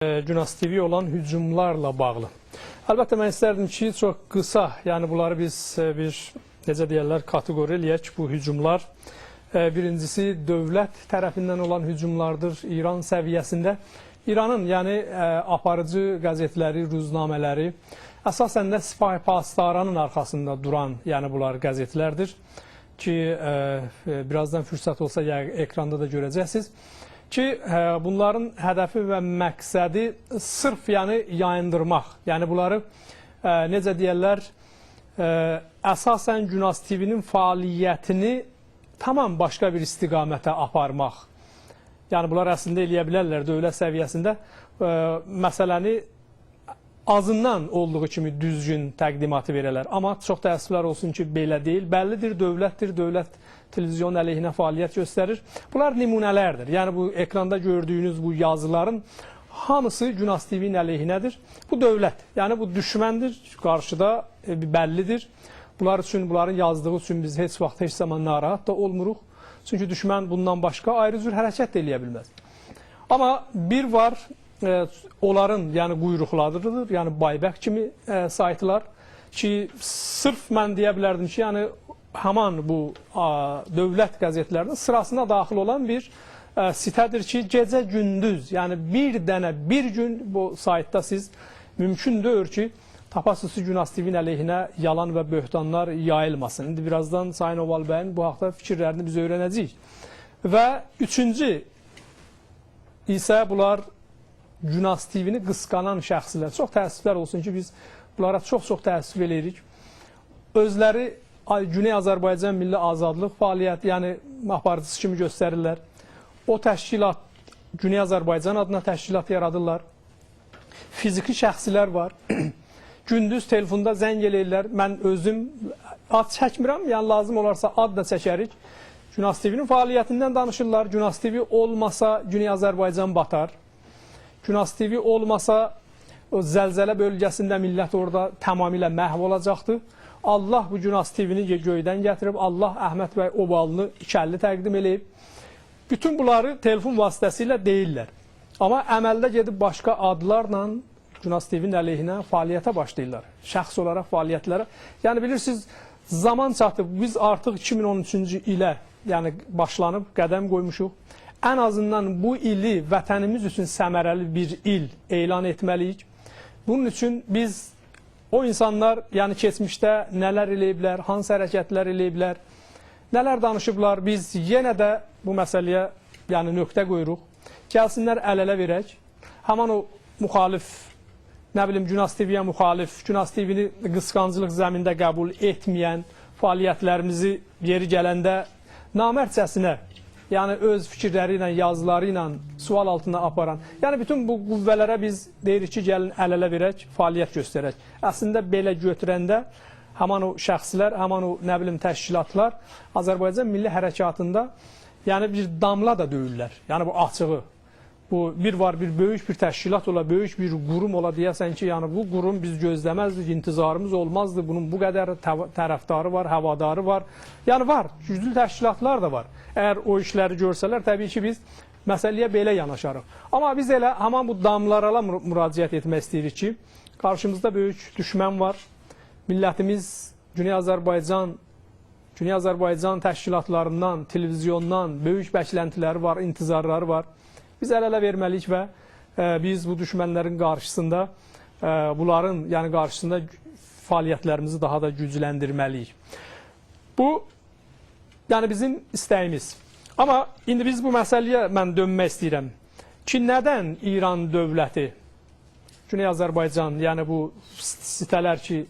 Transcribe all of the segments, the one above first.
Günas TV olan hücumlarla bağlı. Əlbəttə mən istərdim ki, çox qısa, yəni bunları biz bir necə deyərlər, kateqori eləyək bu hücumlar. Birincisi dövlət tərəfindən olan hücumlardır İran səviyyəsində. İranın, yəni aparıcı qəzetləri, ruznamələri, əsasən də Sipahi Pasdaranın arxasında duran, yəni bunlar qəzetlərdir ki, birazdan fürsət olsa ekranda da görəcəksiniz ki, bunların hədəfi və məqsədi sırf yəni yayındırmaq. Yəni bunları necə deyərlər, əsasən Günas TV-nin fəaliyyətini tamam başqa bir istiqamətə aparmaq. Yəni bunlar əslində eləyə bilərlər dövlət səviyyəsində məsələni azından olduğu kimi düzgün təqdimatı verərlər. Amma çox təəssüflər olsun ki, belə deyil. Bəllidir, dövlətdir, dövlət televizyon əleyhinə fəaliyyət göstərir. Bunlar nümunələrdir. Yəni bu ekranda gördüyünüz bu yazıların hamısı Günas TV-nin əleyhinədir. Bu dövlət, yəni bu düşməndir, qarşıda bəllidir. Bunlar üçün, bunların yazdığı üçün biz heç vaxt, heç zaman narahat da olmuruq. Çünki düşmən bundan başqa ayrı cür hərəkət də eləyə bilməz. Amma bir var, onların yəni quyruqlarıdır, yəni Baybəx kimi saytlar ki, sırf mən deyə bilərdim ki, yəni həman bu dövlət qəzetlərinin sırasına daxil olan bir sitədir ki, gecə gündüz, yəni bir dənə bir gün bu saytda siz mümkün deyil ki, tapasınız ki, Günas TV-nin əleyhinə yalan və böhtanlar yayılmasın. İndi birazdan Sayın Oval bəyin bu haqda fikirlərini biz öyrənəcəyik. Və üçüncü isə bunlar Günas TV-ni qısqanan şəxslər. Çox təəssüflər olsun ki, biz bunlara çox-çox təəssüf eləyirik. Özləri Güney Azərbaycan Milli Azadlıq fəaliyyəti, yəni aparıcısı kimi göstərirlər. O təşkilat, Güney Azərbaycan adına təşkilat yaradırlar. Fiziki şəxslər var. Gündüz telefonda zəng eləyirlər. Mən özüm ad çəkmirəm, yəni lazım olarsa ad da çəkərik. Günas TV-nin fəaliyyətindən danışırlar. Günas TV olmasa Güney Azərbaycan batar. Günas TV olmasa o zəlzələ bölgəsində millət orada tamamilə məhv olacaqdır. Allah bu Günas TV-ni göydən gətirib, Allah Əhməd bəy Obalını ikəlli təqdim eləyib. Bütün bunları telefon vasitəsilə deyirlər. Amma əməldə gedib başqa adlarla Günas TV-nin əleyhinə fəaliyyətə başlayırlar. Şəxs olaraq fəaliyyətlərə. Yəni bilirsiniz, zaman çatıb, biz artıq 2013-cü ilə yəni başlanıb, qədəm qoymuşuq. Ən azından bu ili vətənimiz üçün səmərəli bir il elan etməliyik. Bunun üçün biz o insanlar, yəni keçmişdə nələr eləyiblər, hansı hərəkətlər eləyiblər, nələr danışıblar, biz yenə də bu məsələyə yəni nöqtə qoyuruq. Gəlsinlər əl-ələ verək. Həman o müxalif, nə bilim Günas TV-yə müxalif, Günas TV-ni qısqanclıq zəmində qəbul etməyən fəaliyyətlərimizi yeri gələndə namərdcəsinə, yəni öz fikirləri ilə, yazıları ilə sual altına aparan. Yəni bütün bu qüvvələrə biz deyirik ki, gəlin əl-ələ verək, fəaliyyət göstərək. Əslində belə götürəndə həman o şəxslər, həman o nə bilim təşkilatlar Azərbaycan Milli Hərəkatında yəni bir damla da döyürlər. Yəni bu açığı. Bu bir var, bir böyük bir təşkilat ola, böyük bir qurum ola deyəsən ki, yəni bu qurum biz gözləməzdik, intizarımız olmazdı. Bunun bu qədər tərəfdarı var, havadarı var. Yəni var, güclü təşkilatlar da var. Əgər o işləri görsələr, təbii ki, biz məsələyə belə yanaşarıq. Amma biz elə həman bu damlara müraciət etmək istəyirik ki, qarşımızda böyük düşmən var. Millətimiz Güney Azərbaycan təşkilatlarından, televizyondan böyük bəkləntiləri var, intizarları var. Biz əl-ələ verməliyik və biz bu düşmənlərin qarşısında, bunların yəni qarşısında fəaliyyətlərimizi daha da gücləndirməliyik. Bu, yəni bizim istəyimiz. Amma indi biz bu məsələyə mən dönmək istəyirəm ki, nədən İran dövləti, Güney Azərbaycan, yəni bu sitələr ki,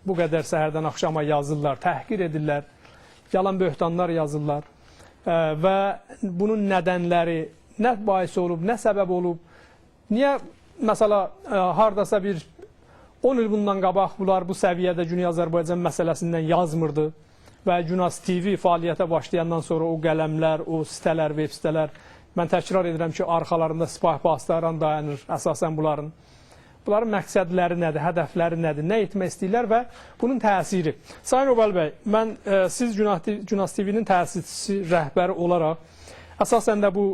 bu qədər səhərdən axşama yazırlar, təhqir edirlər, yalan böhtanlar yazırlar və bunun nədənləri, nə bahis olub, nə səbəb olub, niyə məsəla hardasa bir 10 il bundan qabaq bunlar bu səviyyədə Güney Azərbaycan məsələsindən yazmırdı və Günas TV fəaliyyətə başlayandan sonra o qələmlər, o sitələr, web sitələr, mən təkrar edirəm ki, arxalarında Sipahi Pasdaran dayanır əsasən bunların. Bunların məqsədləri nədir, hədəfləri nədir, nə etmək istəyirlər və bunun təsiri. Sayın Obal bəy, mən siz Günas TV-nin təsisçisi, rəhbəri olaraq əsasən də bu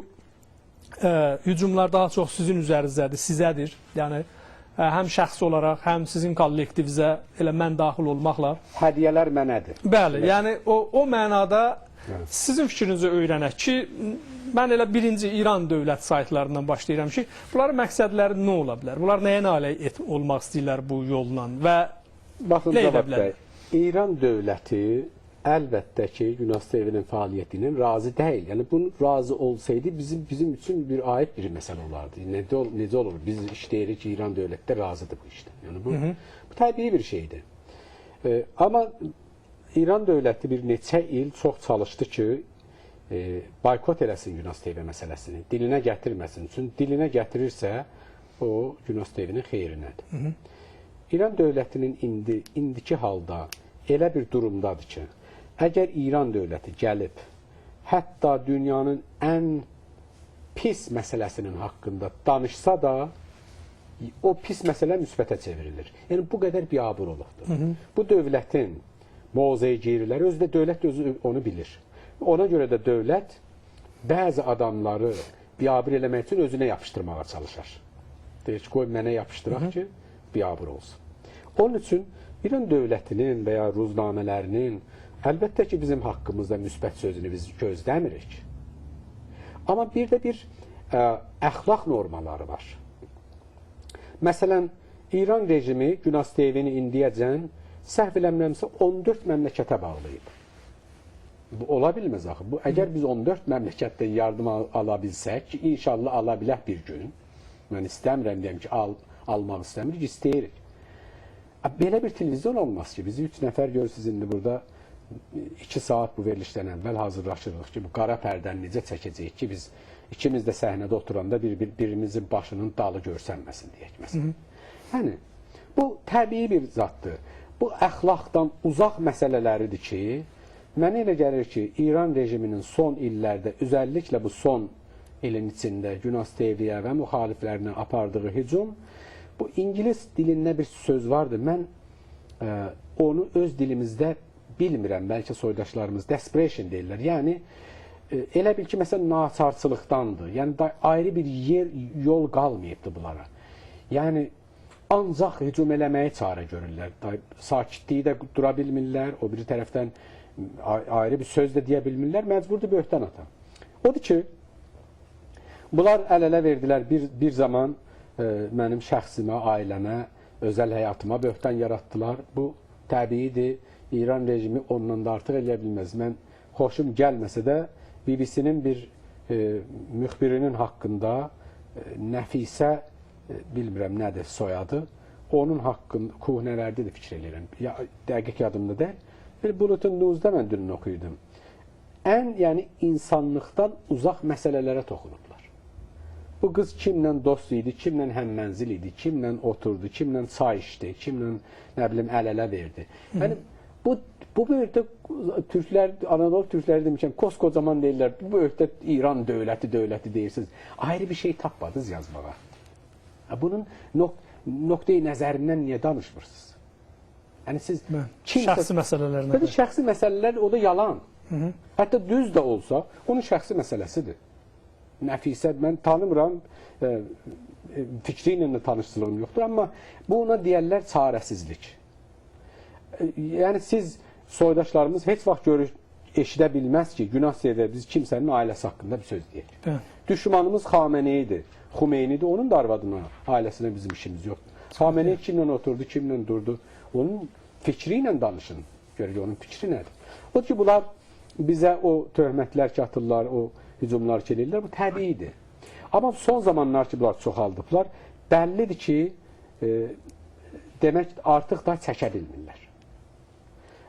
Hücumlar daha çox sizin üzərinizədir, sizədir. Yəni həm şəxsi olaraq, həm sizin kollektivizə, elə mən daxil olmaqla. Hədiyyələr mənədir. Bəli, yəni o mənada sizin fikrinizi öyrənək ki, mən elə birinci İran dövlət saytlarından başlayıram ki, bunların məqsədləri nə ola bilər? Bunlar nəyə nail olmaq istəyirlər bu yolla və Baxın nə edə Cavad bilər? bəy, İran dövləti əlbəttə ki, Günas TV-nin fəaliyyəti ilə razı deyil. Yəni bunu razı olsaydı bizim üçün bir ayıb bir məsələ olardı. Necə olur? Biz işləyirik ki, İran dövləti də razıdır bu işdən. Yəni bu təbii bir şeydir. Amma İran dövləti bir neçə il çox çalışdı ki, boykot eləsin Günas TV məsələsini, dilinə gətirməsin. Çünki dilinə gətirirsə, o Günas TV-nin xeyrinədir. İran dövlətinin indiki halda elə bir durumdadır ki, əgər İran dövləti gəlib, hətta dünyanın ən pis məsələsinin haqqında danışsa da, o pis məsələ müsbətə çevrilir. Yəni bu qədər biabır olubdur. Bu dövlətin mozegiriləri, özü də dövlət özü onu bilir. Ona görə də dövlət bəzi adamları biabır eləmək üçün özünə yapışdırmağa çalışar. Deyir ki, qoy mənə yapışdıraq ki, biabır olsun. Onun üçün İran dövlətinin və ya ruznamələrinin əlbəttə ki, bizim haqqımızda müsbət sözünü biz gözləmirik. Amma bir də bir əxlaq normaları var. Məsələn, İran rejimi Günas TV-ni indiyəcən səhv eləmirəmsə 14 məmləkətə bağlayıb. Bu ola bilməz axı. Bu, əgər biz 14 məmləkətdən yardım ala bilsək ki, inşallah ala bilək bir gün. Mən istəmirəm deyəm ki, almaq istəmirik, istəyirik. Belə bir televizyon olmaz ki, bizi 3 nəfər görürsünüz indi burada 2 saat bu verilişdən əvvəl hazırlaşırıq ki, bu qara pərdəni necə çəkəcəyik ki, biz ikimiz də səhnədə oturanda birimizin başının dalı görsənməsin deyək məsələn. Yəni, bu təbii bir zaddır. Bu əxlaqdan uzaq məsələləridir ki, mənə elə gəlir ki, İran rejiminin son illərdə, özəlliklə bu son ilin içində Günas TV-yə və müxaliflərinə apardığı hücum, bu ingilis dilində bir söz vardı. Mən onu öz dilimizdə bilmirəm, bəlkə soydaşlarımız desperation deyirlər. Yəni, elə bil ki, məsələn, naçarçılıqdandır. Yəni, ayrı bir yer, yol qalmayıbdır bunlara. Yəni, ancaq hücum eləməyi çarə görürlər. Sakitliyi də dura bilmirlər, o biri tərəfdən ayrı bir söz də deyə bilmirlər, məcburdur böhtan atan. Odur ki, bunlar əl-ələ verdilər bir zaman mənim şəxsimə, ailəmə, özəl həyatıma böhtan yaratdılar. Bu təbiidir. İran rejimi ondan da artıq eləyə bilməz. Mən xoşum gəlməsə də BBC-nin bir müxbirinin haqqında Nəfisə, bilmirəm nədir soyadı, onun haqqında kuhnələrdə də fikir eləyirəm. Dəqiq yadımda deyil. Bir Bulletin News-da mən dünən oxuyurdum. Ən, yəni insanlıqdan uzaq məsələlərə toxunublar. Bu qız kimlə dost idi, kimlə həmmənzil idi, kimlə oturdu, kimlə çay içdi, kimlə nə bilim əl-ələ verdi. Yəni bu böyükdə türklər, Anadolu türkləri demişəm, koskocaman deyirlər, bu böyükdə İran dövləti deyirsiniz. Ayrı bir şey tapmadınız yazmağa. Bunun nöqteyi nəzərindən niyə danışmırsınız? Yəni siz kimsə, şəxsi məsələlərinə. Şəxsi məsələlər o da yalan. Hətta düz də olsa, onun şəxsi məsələsidir. Nəfisə, mən tanımıram, fikri ilə də tanışçılığım yoxdur, amma bu ona deyərlər çarəsizlik. Yəni siz, soydaşlarımız heç vaxt eşidə bilməz ki, Günah TV biz kimsənin ailəsi haqqında bir söz deyək. Düşmanımız Xameneyidir, Xümeynidir, onun da arvadına, ailəsinə bizim işimiz yoxdur. Xameneyi kimlə oturdu, kimlə durdu, onun fikri ilə danışın, görək onun fikri nədir. O ki, bunlar bizə o töhmətlər ki atırlar, o hücumlar ki eləyirlər, bu təbiidir. Amma son zamanlar ki, bunlar çoxaldıblar, bəllidir ki, demək artıq da çəkə bilmirlər.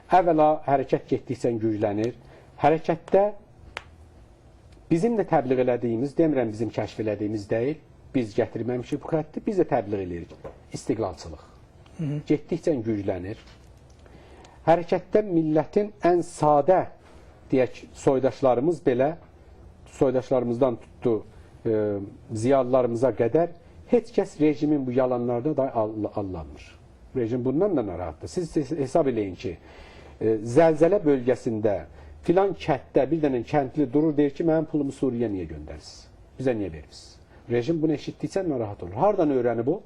Əvvəla hərəkət getdikcə güclənir. Hərəkətdə bizim də təbliğ elədiyimiz, demirəm bizim kəşf elədiyimiz deyil, biz gətirməmişik bu xətti, biz də təbliğ eləyirik. İstiqlalçılıq. Getdikcə güclənir. Hərəkətdə millətin ən sadə, deyək, soydaşlarımız belə, soydaşlarımızdan tutdu ziyalılarımıza qədər heç kəs rejimin bu yalanlarına da allanmır. Rejim bundan da narahatdır. Siz hesab eləyin ki, zəlzələ bölgəsində filan kənddə bir dənə kəndli durur, deyir ki, mənim pulumu Suriyə niyə göndərirsiniz? Bizə niyə vermirsiniz? Rejim bunu eşitdikcə narahat olur. Hardan öyrənib o?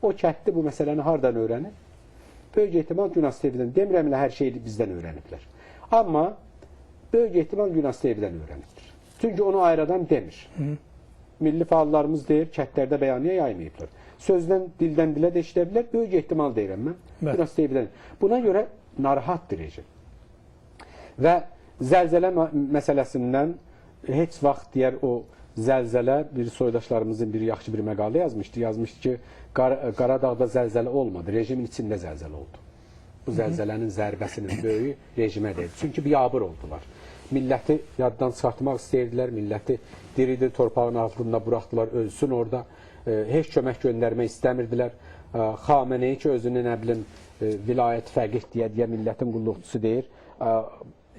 O kətdi bu məsələni hardan öyrənib? Böyük ehtimal Günas TV-dən. Demirəm elə hər şeyi bizdən öyrəniblər. Amma böyük ehtimal Günas TV-dən öyrənibdir. Çünki onu ayıradan demir. Milli fəallarımız deyir, kətlərdə bəyaniyyə yaymayıblar. Sözdən, dildən dilə də eşidə bilər. Böyük ehtimal deyirəm mən. Günas TV-dən. Buna görə narahatdır rejim. Və zəlzələ məsələsindən heç vaxt deyər o zəlzələ, bir soydaşlarımızın bir yaxşı bir məqalə yazmışdı. Yazmışdı ki, Qaradağda zəlzələ olmadı, rejimin içində zəlzələ oldu. Bu zəlzələnin zərbəsinin böyüyü rejimə deyildi. Çünki biabır oldular. Milləti yaddan çıxartmaq istəyirdilər, milləti diridir, torpağın altında buraxdılar, ölsün orada. Heç kömək göndərmək istəmirdilər. Xameneyi ki, özünü nə bilim, vilayət fəqih deyə millətin qulluqçusu deyir.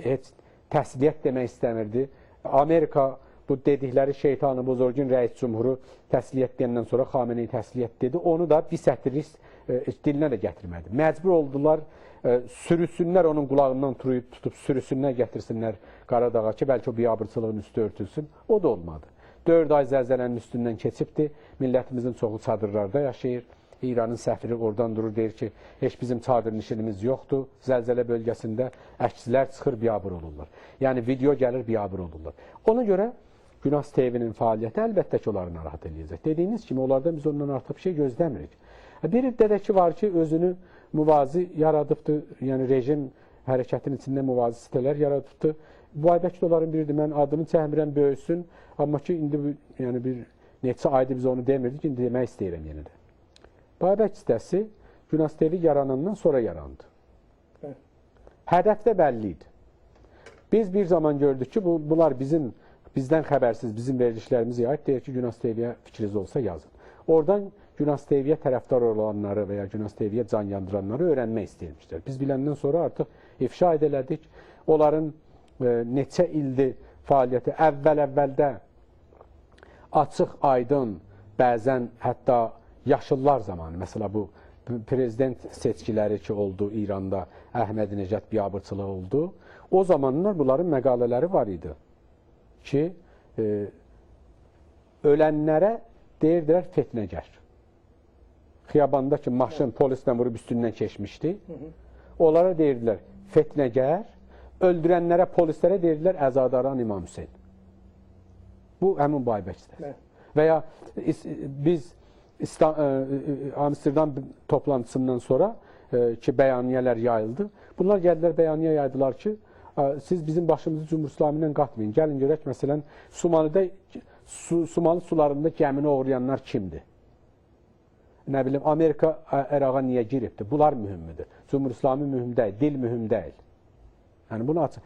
Heç təsliyyət demək istəmirdi. Amerika bu dedikləri şeytanı bozorgün rəis cumhuru təsliyyət deyəndən sonra Xameneyi təsliyyət dedi. Onu da bir sətirlik dilinə də gətirmədi. Məcbur oldular, sürüsünlər onun qulağından tutub sürüsünlər gətirsinlər Qaradağa ki, bəlkə o biabırçılığın üstü örtülsün. O da olmadı. 4 ay zəlzələnin üstündən keçibdi. Millətimizin çoxu çadırlarda yaşayır. İranın səfiri oradan durur, deyir ki, heç bizim çadırnişinimiz yoxdur. Zəlzələ bölgəsində əksilər çıxır, biabır olurlar. Yəni, video gəlir, biabır olurlar. Ona görə Günas TV-nin fəaliyyəti əlbəttə ki, onları narahat eləyəcək. Dediyiniz kimi, onlardan biz ondan artıq bir şey gözləmirik. Bir də ki var ki, özünü müvazi yaradıbdır, yəni rejim hərəkətinin içində müvazi sitələr yaradıbdır. Bu ay bəlkə də onların biridir, mən adını çəkmirəm, böyüsün, amma ki, indi yəni bir neçə aydır biz onu demirdik, indi demək istəyirəm yenə də. Babək sitəsi Günas TV yaranandan sonra yarandı. Hədəf də bəlli idi. Biz bir zaman gördük ki, bunlar bizdən xəbərsiz, bizim verilişlərimiz yayıb, deyir ki, Günas TV-yə fikriniz olsa yazın. Oradan Günas TV-yə tərəfdar olanları və ya Günas TV-yə can yandıranları öyrənmək istəyirmişlər. Biz biləndən sonra artıq ifşa edələdik. Onların neçə ildir fəaliyyəti əvvəl-əvvəldə açıq, aydın, bəzən hətta yaşıllar zamanı, məsələ bu prezident seçkiləri ki oldu İranda, Əhmədinəcad biabırçılığı oldu. O zamanlar bunların məqalələri var idi ki, ölənlərə deyirdilər fitnəgər. Xiyabanda ki, maşın polislə vurub üstündən keçmişdi. Onlara deyirdilər fitnəgər, öldürənlərə, polislərə deyirdilər əzadaran İmam Hüseyn. Bu, həmin Babək sitəsi. Və ya biz Amsterdam toplantısından sonra ki, bəyaniyələr yayıldı. Bunlar gəldilər, bəyaniyyə yaydılar ki, siz bizim başımızı Cumhur İslami ilə qatmayın. Gəlin görək, məsələn, Sumalı sularında gəmini oğurlayanlar kimdir? Nə bilim, Amerika İraqa niyə giribdir? Bunlar mühümdür. Cumhur İslami mühüm deyil, dil mühüm deyil. Yəni, bunu açıq.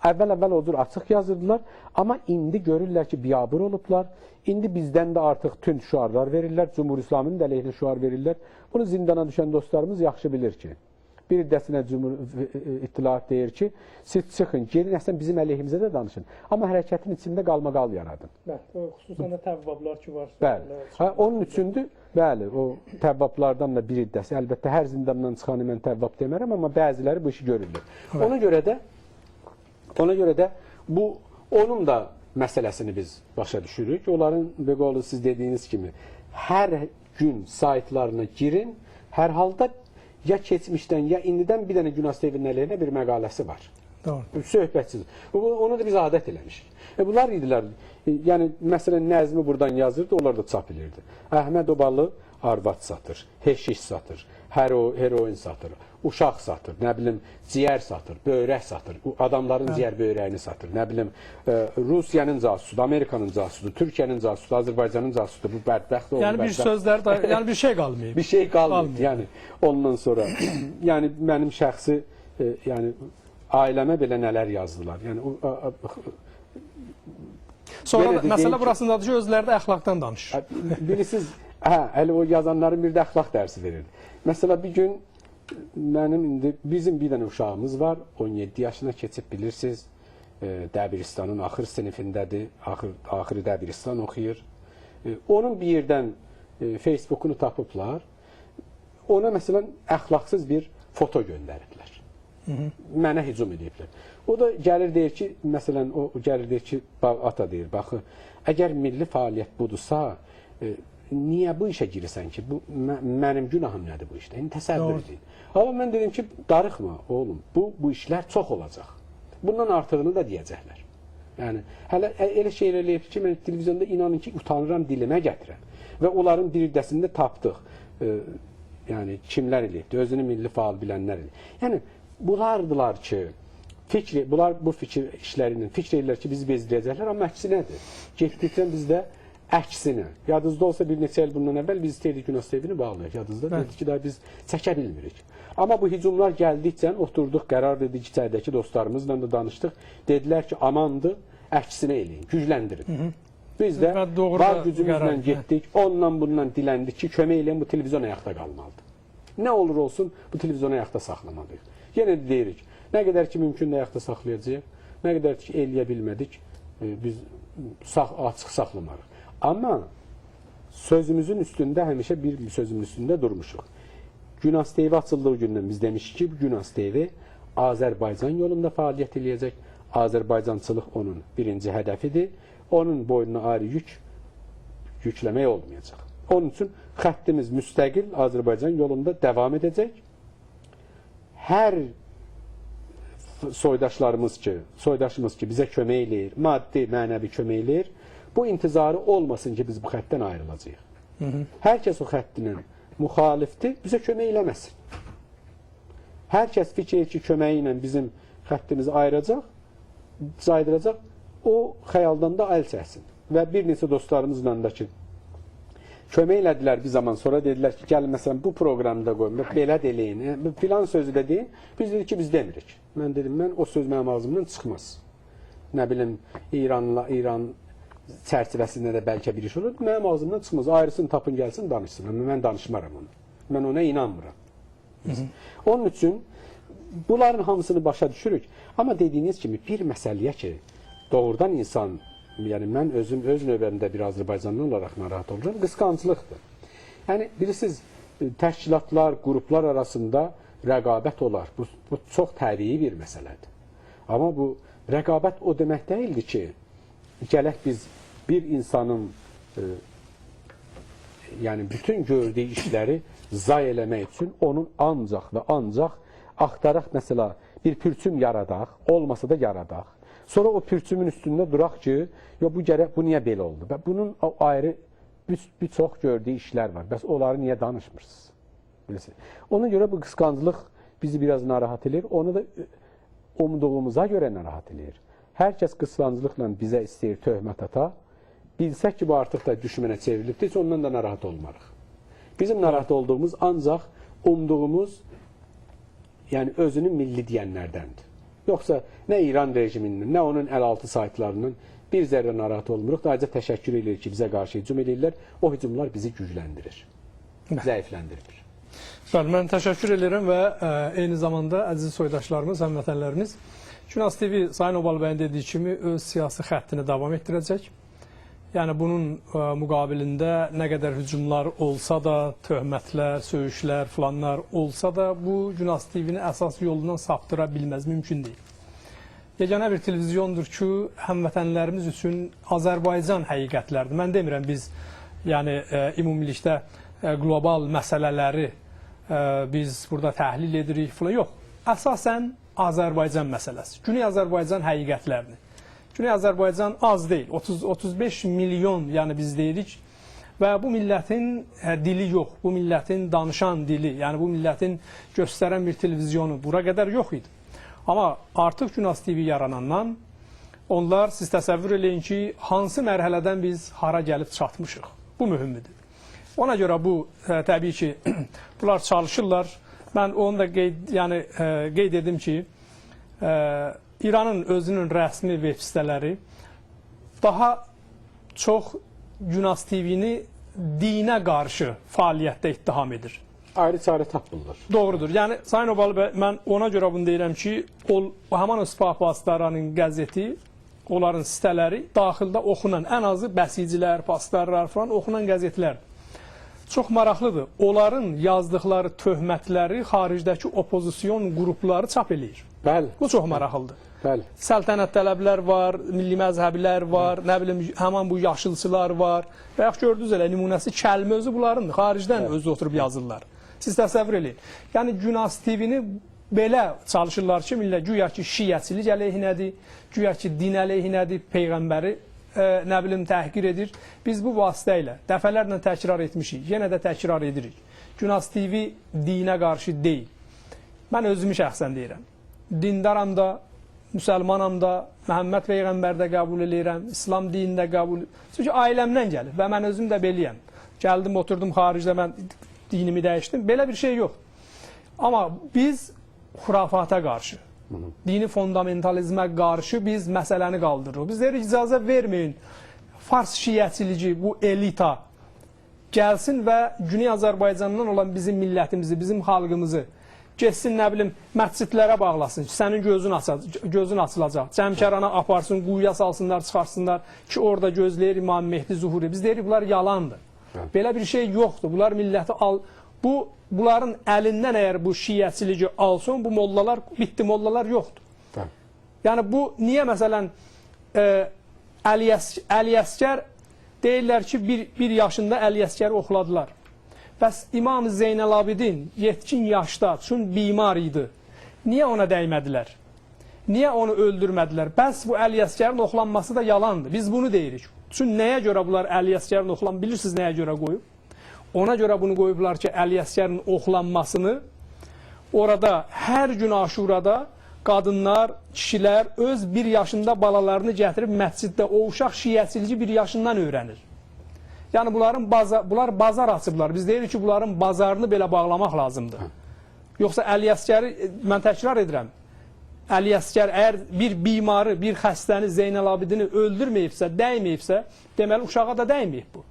Əvvəl-əvvəl o cür açıq yazırdılar, amma indi görürlər ki, biabır olublar. İndi bizdən də artıq tünd şüarlar verirlər, Cumhur İslaminin də əleyhinə şüar verirlər. Bunu zindana düşən dostlarımız yaxşı bilir ki, bir dəsinə Cumhur İttilaat deyir ki, siz çıxın, gelin, əslən bizim əleyhimizə də danışın. Amma hərəkətin içində qalmaqal yaradın. Bəli, xüsusən də təvvablar ki var. Bəli, onun üçündür, bəli, o təvvablardan da bir iddəsi. Əlbəttə, hər zindandan çıxanı mən təvvab demərəm, amma bəziləri bu işi görürlər. Ona görə də bu, onun da məsələsini biz başa düşürük. Onların, Beqoğlu, siz dediyiniz kimi, hər gün saytlarına girin, hər halda ya keçmişdən, ya indidən bir dənə Günas TV-nin əleyhinə bir məqaləsi var. Doğru. Söhbətsiz. Onu da biz adət eləmişik. Bunlar idilər. Yəni, məsələn, Nəzmi buradan yazırdı, onlar da çap elirdi. Əhməd Obalı arvad satır, heşiş satır, heroin satır, uşaq satır, nə bilim, ciyər satır, böyrək satır, adamların ciyər böyrəyini satır, nə bilim, Rusiyanın casusudur, Amerikanın casusudur, Türkiyənin casusudur, Azərbaycanın casusudur, bu bədbəxt oldu. Yəni bir sözlər də, yəni bir şey qalmayıb. Bir şey qalmayıb, yəni ondan sonra, yəni mənim şəxsi, yəni ailəmə belə nələr yazdılar. Yəni sonra məsələ burasındadır ki, özləri də əxlaqdan danışır. Bilirsiniz, hə, hələ o yazanların bir də əxlaq dərsi verirdi. Məsələ bir gün mənim indi bizim bir dənə uşağımız var, 17 yaşına keçib bilirsiniz, Dəbiristanın axır sinifindədir, axırı Dəbiristan oxuyur. Onun bir yerdən Facebook'unu tapıblar, ona məsələn əxlaqsız bir foto göndəriblər. Mənə hücum ediblər. O da gəlir deyir ki, məsələn, o gəlir deyir ki, ata deyir, baxı, əgər milli fəaliyyət budursa, niyə bu işə girirsən ki? Bu mənim günahım nədir bu işdə? İndi təsəvvür edin. Amma mən dedim ki, darıxma oğlum, bu işlər çox olacaq. Bundan artığını da deyəcəklər. Yəni hələ elə şeylər eləyib ki, mən televizyonda inanın ki, utanıram dilimə gətirəm. Və onların bir dəsində tapdıq. Yəni kimlər eləyibdi? Özünü milli faal bilənlər eləyib. Yəni bunlardılar ki, bunlar bu fikir işlərinin fikr edirlər ki, bizi bezdirəcəklər, amma əksinədir. Getdikcə bizdə əksinə. Yadınızda olsa bir neçə il bundan əvvəl biz istəyirdik Günas TV-ni bağlayaq. Yadınızda dedik ki, daha biz çəkə bilmirik. Amma bu hücumlar gəldikcə oturduq, qərar verdik, içəridəki dostlarımızla da danışdıq. Dedilər ki, amandır, əksinə eləyin, gücləndirin. Biz də var gücümüzlə getdik, ondan bundan diləndik ki, kömək eləyin, bu televizyon ayaqda qalmalıdır. Nə olur olsun, bu televizyonu ayaqda saxlamalıyıq. Yenə də deyirik, nə qədər ki mümkündür ayaqda saxlayacağıq, nə qədər ki eləyə bilmədik, biz açıq saxlamarıq. Amma sözümüzün üstündə həmişə bir sözümün üstündə durmuşuq. Günas TV açıldığı gündən biz demişik ki, Günas TV Azərbaycan yolunda fəaliyyət eləyəcək. Azərbaycançılıq onun birinci hədəfidir. Onun boynuna ayrı yük yükləmək olmayacaq. Onun üçün xəttimiz müstəqil Azərbaycan yolunda davam edəcək. Hər soydaşlarımız ki, soydaşımız ki bizə kömək eləyir, maddi, mənəvi kömək eləyir, bu intizarı olmasın ki, biz bu xəttdən ayrılacağıq. Hər kəs o xəttinin müxalifdir, bizə kömək eləməsin. Hər kəs fikir ki, köməyi ilə bizim xəttimizi ayıracaq, caydıracaq, o xəyaldan da əl çəksin. Və bir neçə dostlarımızla da ki, kömək elədilər bir zaman sonra, dedilər ki, gəlin məsələn bu proqramda qoyun, belə də eləyin, filan sözü də deyin. Biz dedik ki, biz demirik. Mən dedim, mən o söz mənim ağzımdan çıxmaz. Nə bilim, İran çərçivəsində də bəlkə bir iş olur. Mənim ağzımdan çıxmaz. Ayrısını tapın, gəlsin, danışsın. Amma mən danışmaram onu. Mən ona inanmıram. Onun üçün bunların hamısını başa düşürük. Amma dediyiniz kimi bir məsələyə ki, doğrudan insan, yəni mən özüm öz növbəmdə bir Azərbaycanlı olaraq narahat oluram, qısqanclıqdır. Yəni bilirsiniz, təşkilatlar, qruplar arasında rəqabət olar. Bu çox təbii bir məsələdir. Amma bu rəqabət o demək deyildi ki, gələk biz bir insanın yəni bütün gördüyü işləri zay eləmək üçün onun ancaq və ancaq axtaraq məsəla bir pürçüm yaradaq, olmasa da yaradaq. Sonra o pürçümün üstündə duraq ki, yo bu gərək bu niyə belə oldu? Və bunun ayrı bir çox gördüyü işlər var. Bəs onları niyə danışmırsınız? Bilirsiniz. Ona görə bu qısqanclıq bizi biraz narahat eləyir. Onu da umduğumuza görə narahat eləyir. Hər kəs qısqanclıqla bizə istəyir töhmət ata. Bilsək ki, bu artıq da düşmənə çevrilibdir, heç ondan da narahat olmarıq. Bizim narahat olduğumuz ancaq umduğumuz, yəni özünü milli deyənlərdəndir. Yoxsa nə İran rejiminin, nə onun əlaltı saytlarının bir zərrə narahat olmuruq. Ayrıca təşəkkür edirik ki, bizə qarşı hücum edirlər. O hücumlar bizi gücləndirir, zəifləndirir. Bəli, mən təşəkkür edirəm və eyni zamanda əziz soydaşlarımız, həmvətənlərimiz, Günas TV Sayın Obalı bəyin dediyi kimi öz siyasi xəttini davam etdirəcək. Yəni bunun müqabilində nə qədər hücumlar olsa da, töhmətlər, söyüşlər, filanlar olsa da bu Günas TV-ni əsas yolundan saptıra bilməz, mümkün deyil. Yeganə bir televizyondur ki, həmvətənlərimiz üçün Azərbaycan həqiqətləridir. Mən demirəm biz, yəni ümumilikdə qlobal məsələləri biz burada təhlil edirik filan. Yox, əsasən Azərbaycan məsələsi, Güney Azərbaycan həqiqətlərini. Güney Azərbaycan az deyil, 30-35 milyon, yəni biz deyirik və bu millətin dili yox, bu millətin danışan dili, yəni bu millətin göstərən bir televizyonu bura qədər yox idi. Amma artıq Günas TV yaranandan onlar, siz təsəvvür eləyin ki, hansı mərhələdən biz hara gəlib çatmışıq. Bu mühümdür. Ona görə bu, təbii ki, bunlar çalışırlar. Mən onu da qeyd edim ki, İranın özünün rəsmi web sitələri daha çox Günas TV-ni dinə qarşı fəaliyyətdə ittiham edir. Ayrı çarə tapmırlar. Doğrudur. Yəni Sayın Obalı bəy, mən ona görə bunu deyirəm ki, həmin o Sipah Pasdaranın qəzeti, onların sitələri daxildə oxunan, ən azı bəsicilər, pasdarlar falan oxunan qəzetlərdir. Çox maraqlıdır. Onların yazdıqları töhmətləri xaricdəki opozisyon qrupları çap eləyir. Bəli. Bu çox maraqlıdır. Bəli. Səltənət tələblər var, milli məzhəblər var, nə bilim həmin bu yaşılçılar var. Və yaxud gördünüz elə nümunəsi kəlmə özü bunlarındır. Xaricdən özü oturub yazırlar. Siz təsəvvür eləyin. Yəni Günas TV-ni belə çalışırlar ki, millət güya ki şiəçilik əleyhinədir, güya ki din əleyhinədir, peyğəmbəri nə bilim təhqir edir. Biz bu vasitə ilə dəfələrlə təkrar etmişik, yenə də təkrar edirik. Günas TV dinə qarşı deyil. Mən özümü şəxsən deyirəm. Dindaram da, müsəlmanam da, Məhəmməd Peyğəmbər də qəbul eləyirəm, İslam dinini də qəbul. Çünki ailəmdən gəlib və mən özüm də beləyəm. Gəldim, oturdum xaricdə, mən dinimi dəyişdim. Belə bir şey yox. Amma biz xurafata qarşı, dini fundamentalizmə qarşı biz məsələni qaldırırıq. Biz deyirik, icazə verməyin. Fars şiəçiliyi, bu elita gəlsin və Güney Azərbaycandan olan bizim millətimizi, bizim xalqımızı getsin, nə bilim, məscidlərə bağlasın ki, sənin gözün açılacaq. Cəmkərana aparsın, quyuya salsınlar, çıxarsınlar ki, orada gözləyir İmam Mehdi Zuhuri. Biz deyirik, bunlar yalandır. Bəli. Belə bir şey yoxdur. Bunlar milləti al... Bunların əlindən əgər bu şiəçiliyi alsın, bu mollalar, bitdi, mollalar yoxdur. Bəli. Yəni bu, niyə məsələn, Əli Əsgər deyirlər ki, bir yaşında Əli Əsgəri oxladılar. Bəs İmam Zeynəl Abidin yetkin yaşda, çün bimar idi. Niyə ona dəymədilər? Niyə onu öldürmədilər? Bəs bu Əli Əsgərin oxlanması da yalandır. Biz bunu deyirik. Çün nəyə görə bunlar Əli Əsgərin oxlan, bilirsiniz nəyə görə qoyub? Ona görə bunu qoyublar ki, Əli Əsgərin oxlanmasını orada hər gün Aşurada qadınlar, kişilər öz bir yaşında balalarını gətirib məsciddə o uşaq şiəçiliyi bir yaşından öyrənir. Yəni bunlar bazar açıblar. Biz deyirik ki, bunların bazarını belə bağlamaq lazımdır. Yoxsa Əli Əsgəri, mən təkrar edirəm, Əli Əsgər əgər bir bimarı, bir xəstəni Zeynəl Abidini öldürməyibsə, dəyməyibsə, deməli uşağa da dəyməyib bu.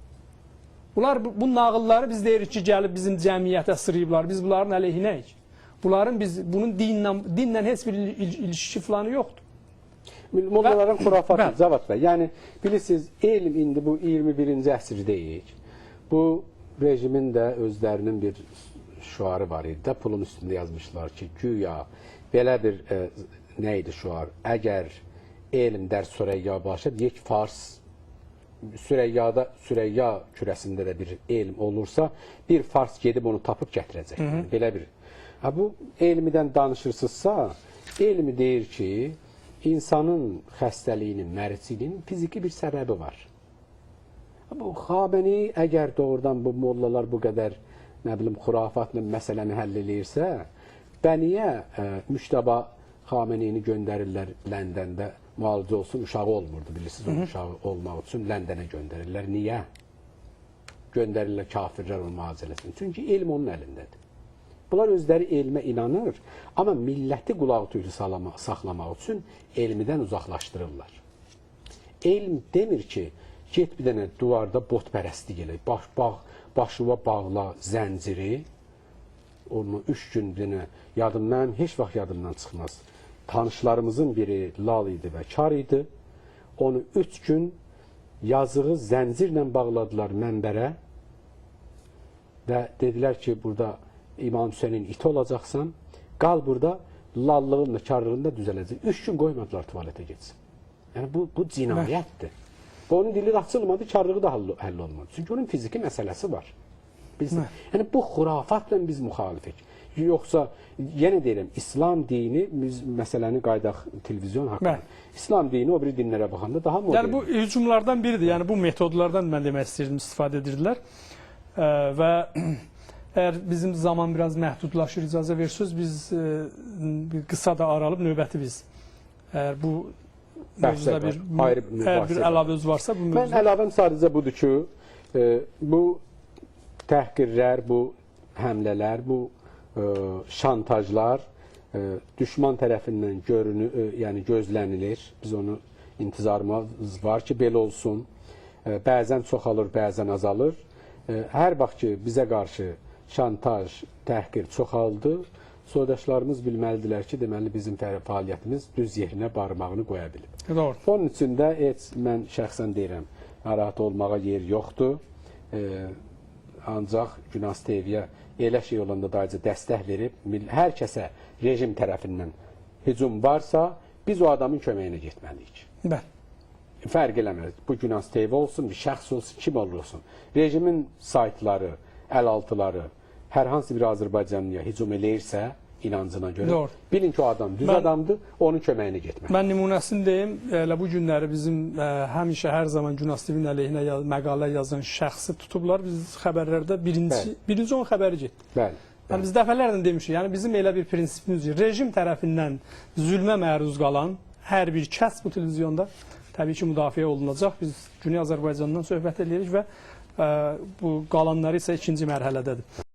Bunlar, bu nağılları biz deyirik ki, gəlib bizim cəmiyyətə sırıyıblar. Biz bunların əleyhinəyik. Bunların bunun dinlə heç bir ilişki filanı yoxdur. Mollaların xurafatı, Bəli. Cavad bəy. Yəni bilirsiniz, elm indi bu 21-ci əsrdəyik. Bu rejimin də özlərinin bir şüarı var idi də, pulun üstündə yazmışlar ki, güya belə bir nə idi şüar? Əgər elm در Süreyya başa, deyək Fars Süreyyada, Süreyya kürəsində də bir elm olursa, bir Fars gedib onu tapıb gətirəcək. Yəni, belə bir. Ha, bu elmidən danışırsınızsa, elmi deyir ki, insanın xəstəliyinin, məriciliyinin fiziki bir səbəbi var. Bu Xamenei əgər doğrudan bu mollalar bu qədər nə bilim xurafatla məsələni həll eləyirsə, bə niyə Müştəba Xameneyini göndərirlər Ləndəndə müalicə olsun, uşağı olmurdu, bilirsiniz, onun uşağı olmaq üçün Ləndənə göndərirlər. Niyə? Göndərirlər kafirlər onu müalicə eləsin. Çünki elm onun əlindədir. Bunlar özləri elmə inanır, amma milləti qulaq tüylü saxlamaq üçün elmidən uzaqlaşdırırlar. Elm demir ki, get bir dənə duvarda botpərəstlik elə, başıva bağla zənciri, onu 3 gün bir dənə yadımdan, heç vaxt yadımdan çıxmaz. Tanışlarımızın biri lal idi və kar idi. Onu 3 gün yazığı zəncirlə bağladılar mənbərə və dedilər ki, burada İmam Hüseynin iti olacaqsan, qal burada, lallığın da, karlığın da düzələcək. 3 gün qoymadılar tualetə getsin. Yəni bu cinayətdir. Və onun dili də açılmadı, karlığı da həll olmadı. Çünki onun fiziki məsələsi var. Bilirsiniz? Yəni bu xurafatla biz müxalifik. Yoxsa yenə deyirəm, İslam dini biz məsələni qaydaq televizyon haqqında. Bəli. İslam dini o biri dinlərə baxanda daha modern. Yəni bu hücumlardan biridir. Yəni bu metodlardan mən demək istəyirdim, istifadə edirdilər. Və əgər bizim zaman biraz məhdudlaşır, icazə versiniz, biz bir qısa da aralıb növbəti biz əgər bu mövzuda bir ayrı bir əgər bir mübahisə əlavə öz varsa bu Mən mövzuda əlavəm sadəcə budur ki, bu təhqirlər, bu həmlələr, bu şantajlar düşman tərəfindən görünür, yəni gözlənilir. Biz onu intizarımız var ki, belə olsun. Bəzən çoxalır, bəzən azalır. Hər vaxt ki, bizə qarşı şantaj, təhqir çoxaldı, soydaşlarımız bilməlidirlər ki, deməli bizim fəaliyyətimiz düz yerinə barmağını qoya bilib. Doğru. Onun üçün də heç mən şəxsən deyirəm, narahat olmağa yer yoxdur. Ancaq Günas TV-yə elə şey olanda dayıca dəstək verib, hər kəsə rejim tərəfindən hücum varsa, Biz o adamın köməyinə getməliyik. Bəli. Fərq eləmir. Bu Günans TV olsun, bir şəxs olsun, kim olur olsun. Rejimin saytları, əlaltıları hər hansı bir Azərbaycanlıya hücum eləyirsə, inancına görə, Doğru. bilin ki, o adam düz adamdır, onun köməyinə getməli. Mən nümunəsini deyim, elə bu günləri bizim həmişə hər zaman Günas TV-nin əleyhinə məqalə yazan şəxsi tutublar. Biz xəbərlərdə birinci onun xəbəri getdi. Bəli. Yəni biz dəfələrlə demişik, yəni bizim elə bir prinsipimiz var. Rejim tərəfindən zülmə məruz qalan hər bir kəs bu televizyonda təbii ki, müdafiə olunacaq. Biz Güney Azərbaycandan söhbət eləyirik və bu qalanları isə ikinci mərhələdədir.